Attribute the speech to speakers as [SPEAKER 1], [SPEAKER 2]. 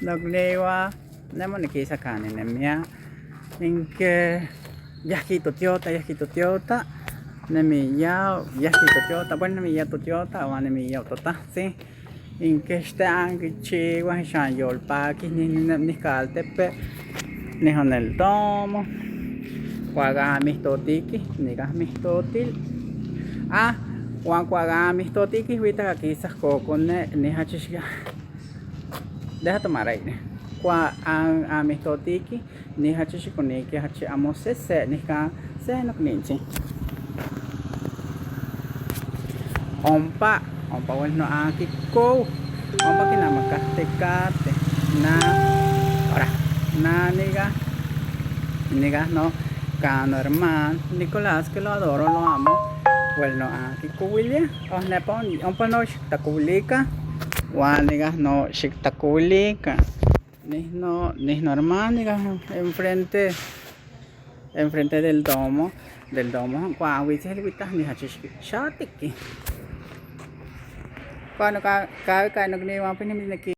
[SPEAKER 1] Nokniwa ne moniquisa canin nemia inque yahqui totiota, yahqui totiota, nemiya yahqui totiota, bueno nemiya totiota huan nemiya totahtzin inque ixteanquichihuah ixanyolpaquih nihcaltepe nihoneltomo cuac amihtotiquih nicah mihtotil. Ah, huan cuac amihtotiquih huitac aquisah cocone nihachixya. Deja tomar aire. Cuac amihtotiquih nihachi xiconiqui hachi amo sese nihca se nocnintzi. Ompa, ompa wel no anquicou, ompa quinamacahticateh na, ahora, na niga, niga no ca no hermano Nicolás que lo adoro, lo amo, wel no anquicouilia, oh nepa ompa no xictacouilica, huan niga no xictacouilica. Nihno, nihno hermano niga enfrente, enfrente del domo cuan huitzeh ilhuitah nihachixqui xatiqui. Cuando cabe cae nocniuan pues nimiznequi.